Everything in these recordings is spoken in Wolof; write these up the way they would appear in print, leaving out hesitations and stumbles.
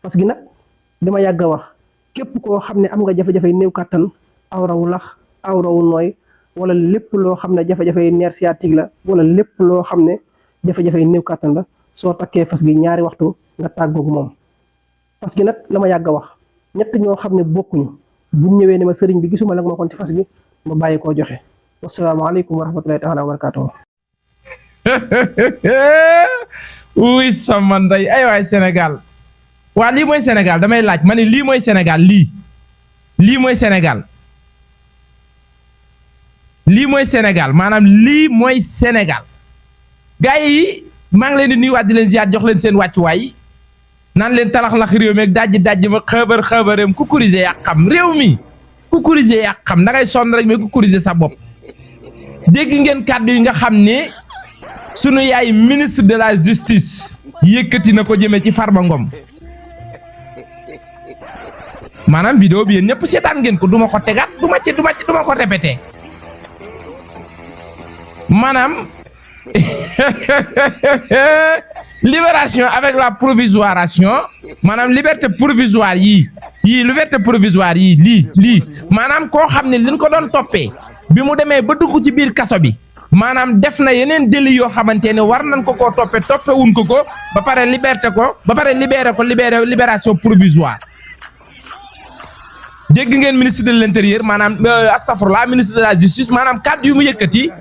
parce que nag dama yàgg a wax képp koo xam ne am nga jafe-jafe néew kàttan awrawu lax awrawu nooy wala lépp loo xam ne jafe-jafe nerf sciatique la wala lépp loo xam ne jafe-jafe néew kàttan la soo takkee fas gi ñaari waxtu nga tàggoog moom. parce que nag la ma yàgg a wax ñett ñoo xam ne bokkuñu bu ñëwee ne ma sëriñ bi gisuma la ma kon ci fas gi ma bàyyi koo joxe. wasalaamaaleykum wa rahmatulahi taala wa barakaatuhu. oui sama ndey ay waay Sénégal waa lii mooy Sénégal damay laaj ma ne lii mooy Sénégal lii mooy Sénégal lii mooy Sénégal maanaam lii mooy Sénégal gars yi maa ngi leen di nuyuwaat di leen ziyaat jox leen seen wàccuwaay naan leen talax-lax réew mi ak dajji ma xabareem kukurise yaa xam réew mi kukurise yaa xam da ngay sonn rek mais kukurise sa bopp dégg ngeen kàddu yi nga xam ne sunu yaay ministre de la justice yëkkati na ko jëmee ci Farba Ngom maanaam vidéo bi yéen ñëpp seetaan ngeen ko duma ko tegaat duma ko répété maanaam libération avec la provisoiration maanaam liberté provisoire yii liberté provisoire yii lii maanaam koo xam ne liñ ko doon toppee bi mu demee ba dugg ci biir kaso bi maanaam def na yeneen délit yoo xamante ne war nañ ko koo toppe wuñ ko ba pare libéré ko libération provisoire dégg ngeen ministre de l'intérieur maanaam astafurlah ministre de la justice maanaam kàddu yu mu yëkkati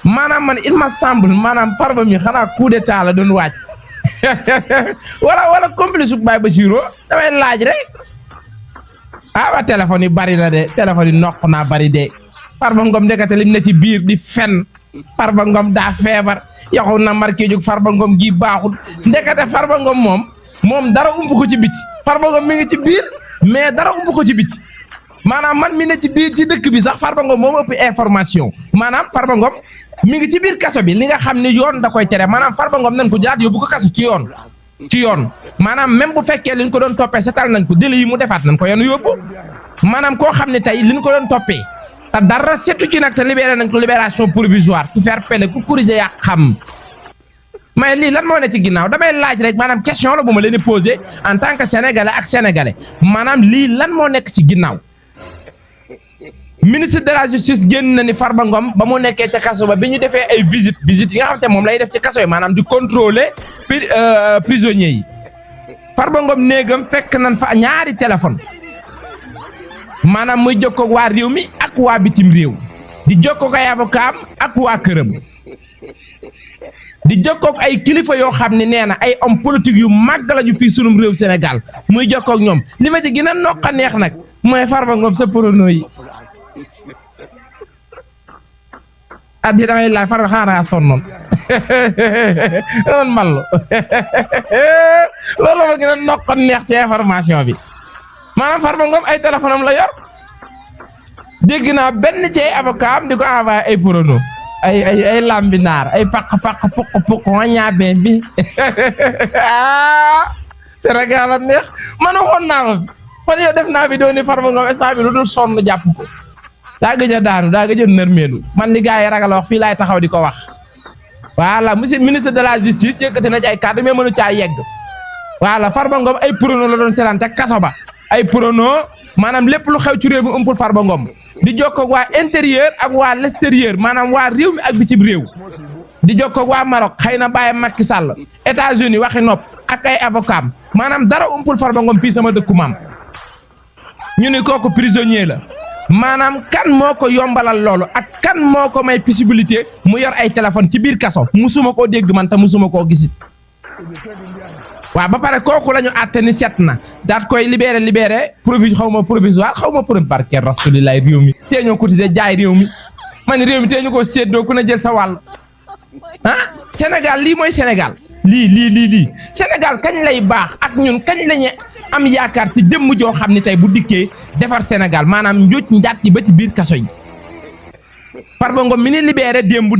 maanaam man il me semble maanaam Farba mi xanaa coup d'état la doon waaj wala complice su Baye Bassirou damay laaj rek waa téléphone yi bari na de téléphone yi noq naa bari de Farba Ngom ndekete lim ne ci biir di fen Farba Ngom daa feebar yaxu na marqué jóg Farba Ngom gi baaxul ndekete Farba Ngom moom dara ump ko ci biti Farba Ngom mi ngi ci biir mais dara ump ko ci biti maanaam man mi ne ci biir ci dëkk bi sax Farba Ngom moom ëpp information maanaam Farba Ngom mi ngi ci biir kaso bi li nga xam ne yoon da koy tere maanaam Farba Ngom nañ ko jaat yóbbu ko kaso ci yoon maanaam même bu fekkee liñ ko doon toppee setal nañ ko délit yi mu defaat nañ ko yoon yóbbu maanaam koo xam ne tey liñ ko doon toppee te dara setu ci nag te libéré nañ ko libération provisoire ku faire pele ku corriger yaa xam mais lii lan moo ne ci ginnaaw damay laaj rek maanaam question la bu ma leen di posé en tant que sénégalais ak sénégalais maanaam lii lan moo nekk ci ginnaaw ministre de la justice génn na ni Farba Ngom ba mu nekkee ca kaso ba bi ñu defee ay visite yi nga xam te moom lay def ci kaso yi maanaam di contrôler prisonniers yi Farba Ngom néegam fekk nañ fa ñaari téléphone maanaam muy jokkoog waa réew mi ak waa bitim réew di jokkoog ay avocat am ak waa këram di jokkoog ay kilifa yoo xam ne nee na ay homme politique yu màgg lañu fii sunum réew Sénégal muy jokkoog ñoom li ma ci gën a noq a neex nag mooy Farba Ngom sa prono yi addi damay laaj Farba xanaa sonnoon noonu mallu loolu ma gën a noq a neex ci information bi maanaam Farba Ngom ay téléphone am la yor dégg naa benn ci ay avocat am di ko envoyé ay prono ay lambinaar ay paq puk wañaabeen bi Sénégal a neex man waxoon naa ko fan yow def naa vidéo ni Farba Ngom instant bi lu dul sonn jàpp ko daa gëj a daanu daa gëj a nërmeelu man li gars yi ragal wax fii laay taxaw di ko wax voilà monsieur ministre de la justice yëkkati na ci ay kàddu mais mënu caa yegg voilà Farba Ngom ay prono la doon seetaan ca kaso ba ay prono maanaam lépp lu xew ci réew mi umpul Farba Ngom di jokkoog waa intérieur ak waa l'extérieur maanaam waa réew mi ak bitim réew di jokkoog waa Maroc xëy na bàyyi Macky Sall États-Unis waxi nopp ak ay avocat maanaam dara umpul Farba Ngom fii sama dëkku maam ñu ni kooku prisonnier la maanaam kan moo ko yombalal loolu ak kan moo ko may possibilité mu yor ay téléphone ci biir kaso musuma koo dégg man te musuma koo gisit waaw ba pare kooku la ñu àtte ni set na daat koy libéré provisoire xaw ma barke rasulillahi réew mi tee ñoo cotiser jaay réew mi man réew mi tee ñu ko séddoo ku ne jël sa wàll Sénégal lii mooy Sénégal lii Sénégal kañ lay baax ak ñun kañ lañu am yaakaar ci jëmm joo xam ne tey bu dikkee defar Sénégal maanaam njuuj njaat yi ba ci biir kaso yi Farba Ngom mi ni libéré démb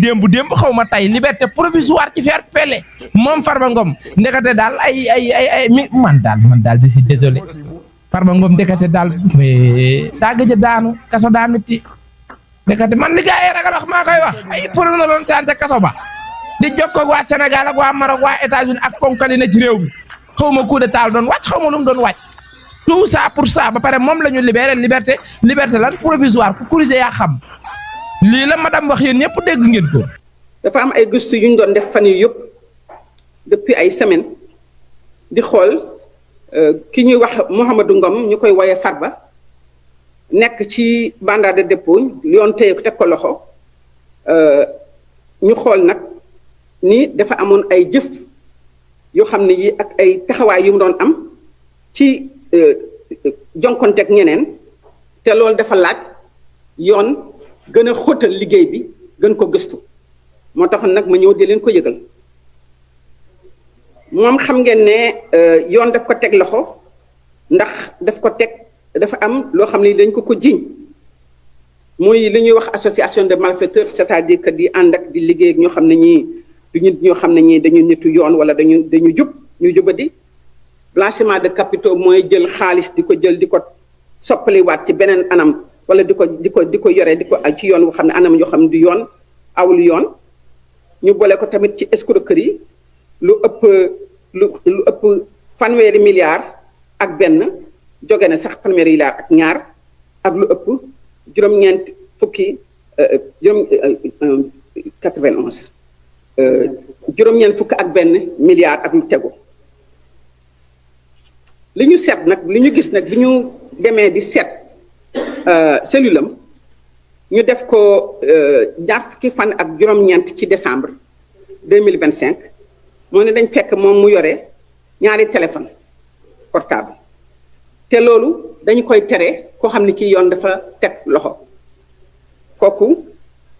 xaw ma tey liberté provisoire ci faire pele moom Farba Ngom ndekete daal ay man daal je suis désolé Farba Ngom ndekete daal daa gëj a daanu kaso daa métti ndekete man li gaa yi ragal wax maa koy wax ay prono loon sante kaso ba di jokkoog waa Sénégal ak waa Maroc waa États-Unis ak ponkali na ci réew mi xaw ma coup d'état doon wàcc xaw ma lu mu doon wàcc tout ça pour ça ba pare moom la ñu libéré liberté lan provisoire ku corriger yaa xam lii la madame wax yéen ñëpp dégg ngeen ko. dafa am ay gëstu yu ñu doon def fan yu yëpp depuis ay semaines di xool ki ñuy wax Mouhamadou Ngom ñu koy woyee Farba nekk ci mandat de dépôt yoon téye ko teg ko loxo ñu xool nag ni dafa amoon ay jëf yoo xam ne yi ak ay taxawaay yu mu doon am ci jonkonteeg ñeneen te loolu dafa laaj yoon gën a xóotal liggéey bi gën ko gëstu moo taxoon nag ma ñëw di leen ko yëgal moom xam ngeen ne yoon daf ko teg loxo ndax daf ko teg dafa am loo xam ne dañ ko jiiñ muy li ñuy wax association de malfaiteurs c'est-à-dire que di ànd ak di liggéey ak ñoo xam ne ñii du nit ñoo xam ne ñii dañu nitu yoon wala dañu jub ñu jubadi blanchiment de capitaux mooy jël xaalis di ko jël di ko soppaliwaat ci beneen anam wala di ko yore di ko ci yoon boo xam ne anam yoo xam ne du yoon awul yoon ñu boole ko tamit ci escroquerie lu ëpp fanweeri milliards ak benn jóge na sax fanweeri milliards ak ñaar ak lu ëpp juróom-ñeent fukki 91 juróom-ñeent fukk ak benn milliard ak lu tegu li ñu seet nag li ñu gis nag bi ñu demee di seet cellule am ñu def ko ñaar fukki fan ak juróom-ñeent ci décembre 2025 moo ne dañ fekk moom mu yore ñaari téléphone portable te loolu dañu koy tere koo xam ne kii yoon dafa teg loxo kooku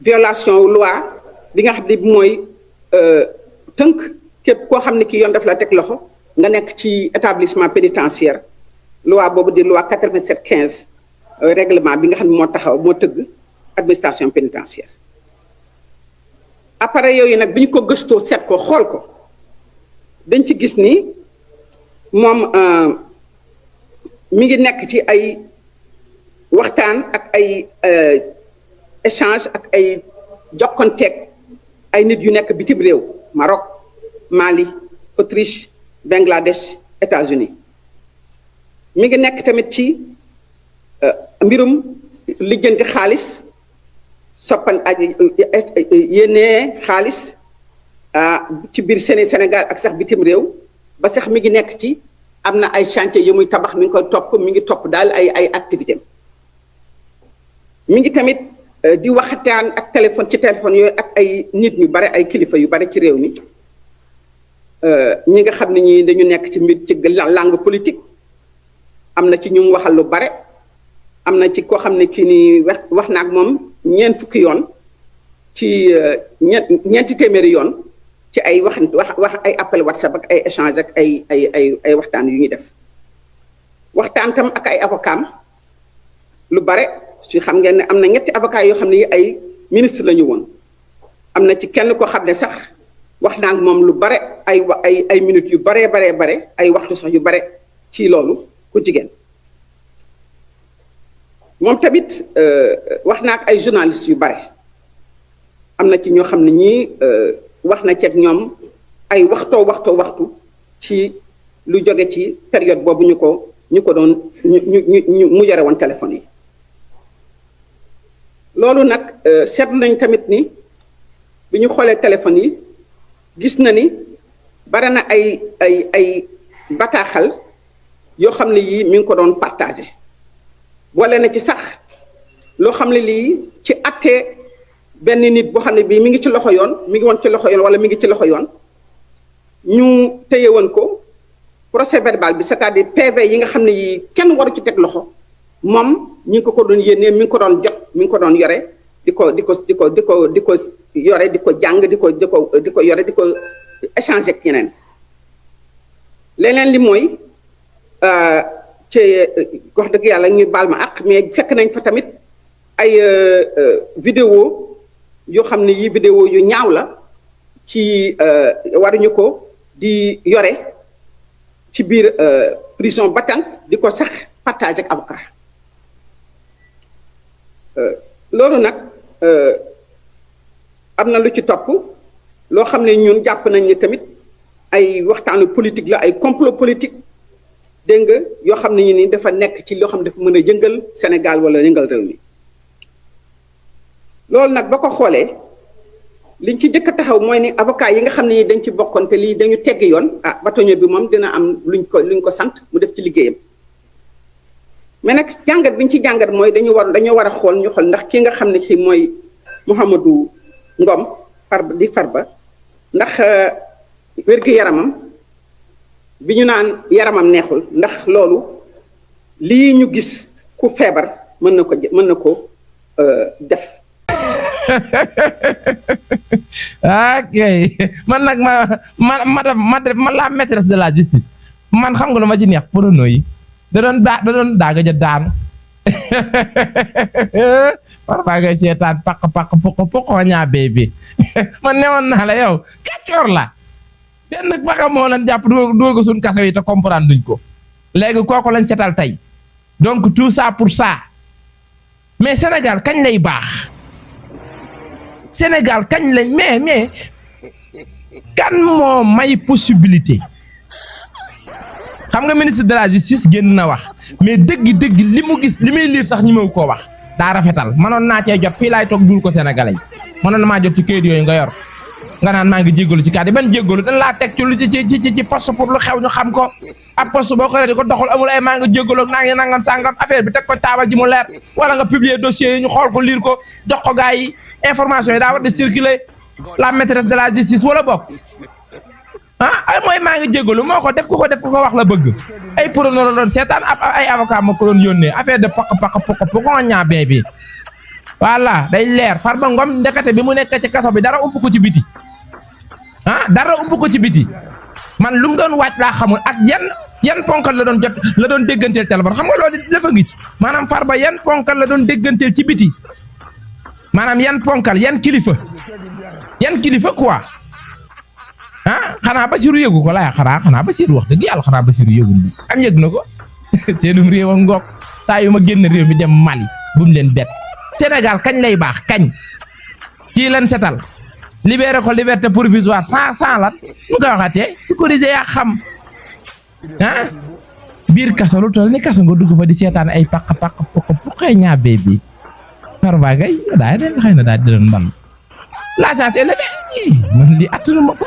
violation loi bi nga xam ne mooy tënk képp koo xam ne kii yoon dafa la teg loxo nga nekk ci établissement pénitentiaire loi boobu di loi 87-15 règlement bi nga xam ne moo tëgg administration pénitentiaire appareil yooyu nag bi ñu ko gëstoo seet ko xool ko dañ ci gis ni moom mi ngi nekk ci ay waxtaan ak ay échange ak ay jokkonteeg ay nit yu nekk bitim réew Maroc Mali Autriche Bangladesh États-Unis mi ngi nekk tamit ci mbirum lijjanti xaalis soppan aji yénnee xaalis ci biir Sénégal ak sax bitim réew ba sax mi ngi nekk ci am na ay chantier yu muy tabax mi ngi koy topp mi ngi topp daal ay activité mi ngi tamit di waxtaan ak ci téléphone yooyu ak ay nit ñu bare ay kilifa yu bare ci réew mi ñi nga xam ne ñi dañu nekk ci mbir ci langue politique am na ci ñu waxal lu bare am na ci koo xam ne kii ni wax na ak moom ñeent fukki yoon ci ñeenti téeméeri yoon ci ay wax ay appel WhatsApp ak ay échange ak ay waxtaan yu ñuy def waxtaan tam ak ay avocat lu bare su xam ngeen ne am na ñetti avocat yoo xam ne yi ay ministre la ñu woon am na ci kenn koo xam ne sax wax naa ak moom lu bare ay minutes yu bare ay waxtu sax yu bare ci loolu ku jigéen moom tamit wax naa ak ay journalistes yu bare am na ci ñoo xam ne ñii wax na ci ak ñoom ay waxtu ci lu jóge ci période boobu ñu ko doon mu yore woon téléphone yi loolu nag seetlu nañ tamit ni bi ñu xoolee téléphone yi gis na ni bare na ay bataaxal yoo xam ne yii mi ngi ko doon partagé boole na ci sax loo xam ne lii ci attee benn nit boo xam ne bii mi ngi ci loxo yoon mi ngi woon ci loxo yoon wala mi ngi ci loxo yoon ñu téye woon ko procès verbal bi c'est-à-dire PV yi nga xam ne yii kenn waru ci teg loxo moom ñi ngi ko doon yénnee mi ngi ko doon jot mi ngi ko doon yore di ko yore di ko jàng di ko yore di ko échanger ak ñeneen leneen li mooy ci wax dëgg yàlla ñu baal ma ak mais fekk nañ fa tamit ay vidéo yoo xam ne yi vidéo yu ñaaw la ci waruñu ko di yore ci biir prison ba tànk di ko sax partage ak avocat loolu nag am na lu ci topp loo xam ne ñun jàpp nañ ni tamit ay waxtaanu politique la ay complot politique dégg nga yoo xam ne ñu ni dafa nekk ci loo xam ne dafa mën a yëngal Sénégal wala yëngal réew mi loolu nag ba ko xoolee liñ ci jëkk a taxaw mooy ni avocat yi nga xam ne ni dañ ci bokkoon te lii dañu tegg yoon bâtonnier bi moom dina am luñ ko sant mu def ci liggéeyam mais nag jàngat bi ñu ci jàngat mooy dañoo war a xool ñu xool ndax ki nga xam ne ci mooy Mouhamadou Ngom Farba ndax wér-gu-yaramam bi ñu naan yaramam neexul ndax loolu lii ñu gis ku feebar mën na ko def. ok man nag man la maîtresse de la justice man xam nga lu ma ci neex prono yi da doon daaga ja daanu war baa ngay seetaan paq poko ñaa bi man newoon naa la yow kàccoor la benn faxa moo leen jàpp dugal ko suñ kaso yi te comprendre duñ ko léegi kooku lañ seetal tey donc tout ça pour ça mais Sénégal kañ lay baax Sénégal kañ lañ mais kan moo may possibilité xam nga ministre de la justice génn na wax mais dëgg li mu gis li may liir sax ñi ma koo wax daa rafetal mënoon naa cee jot fii laay toog dul ko sénégalais yi mënoon na maa jot ci kayit yooyu nga yor nga naan maa ngi jéggalu ci kàddu ban jéggalu dañ laa teg ci poste pour lu xew ñu xam ko ab poste boo ko di ko doxal amul ay maa ngi jéggalu ak naa ngi nangam sàngam affaire bi teg ko taabal ji mu leer wala nga publier dossier yi ñu xool ko lire ko jox ko gars yi information yi daa war di circuler la maîtresse de la justice wala bokk ay mooy maa ngi jéggalu moo ko def ko wax la bëgg ay prono la doon seetaan ay avocat ma ko doon yónnee affaire de poko ñaa bi voilà day leer Farba Ngom ndekete bi mu nekk ci kaso bi dara ump ko ci biti dara ump ko ci biti man lu mu doon wàcc laa xamul ak yan ponkal la doon dégganteel téléphone xam nga loolu dafa ngi ci maanaam Farba yan ponkal la doon dégganteel ci biti maanaam yan ponkal yan kilifa quoi xanaa Basiru yëgu ko laa xanaa Basiru wax dëgg yàlla xanaa Basiru yëgul bi am yëg na ko seenum réew ak ngoog saa yu ma génn réew mi dem Mali bu mu leen bett Sénégal kañ lay baax kañ kii leen setal libéré ko liberté provisoire sans lan mu koy waxatee di corriger yaa xam biir kaso lu toll ni kaso nga dugg fa di seetaan ay paq puqee ñaabee bi Farba ngay daay den xëy na daal di doon mbal la chance élevée man li attunu ma ko